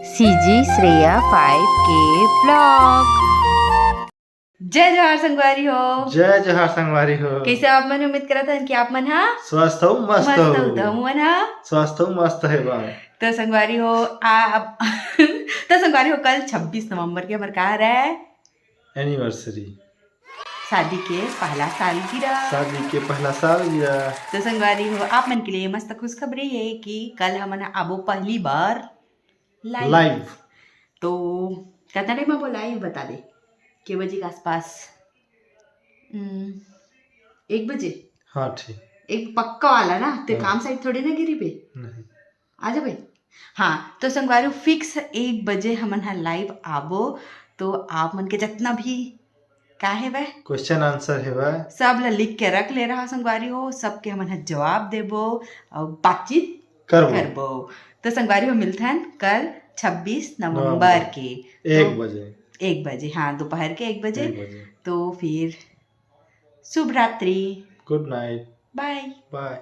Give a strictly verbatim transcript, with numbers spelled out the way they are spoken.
CG Shreya five के blog. जय जोहार संगवारी हो। जय जोहार संगवारी हो। कैसे आप मन? उम्मीद करत हन कि आप मन हा स्वस्थ हो, मस्त मस्त हो। हो, त हमन हा स्वस्थ हो, मस्त हे बा। तो संगवारी हो, आ, अब तो संगवारी हो, कल छब्बीस नवंबर के हमर का हरे? एनिवर्सरी। शादी के पहला सालगिरह। शादी के पहला सालगिरह। तो संगवारी हो, आप मन के लिए मस्त खुशखबरी है कि कल हमन आबो पहली बार लाइव। लाइव। तो कितना टाइम आबो लाइव, बता दे, के बजे के आसपास? हम्म, एक बजे। हाँ, ठीक। एक पक्का वाला ना, ते हाँ। काम साइड थोड़ी ना गिरी बे। नहीं। आ जाबे। हाँ, तो संगवारी हो, फिक्स एक बजे हमन हा लाइव आबो। तो आप मन के जितना भी का हे वह, क्वेश्चन आंसर हे बा। सब ला लिख के रख ले रहा संगवारी हो, सबके हमन हा जवाब देबो और बातचीत करबो। करबो। तो संगवारी हो, मिलथन कल छब्बीस नवंबर नवंबर। के एक तो बजे। एक बजे, हाँ, दोपहर के एक बजे। एक बजे। तो फिर शुभ रात्रि, गुड नाइट। बाय। बाय।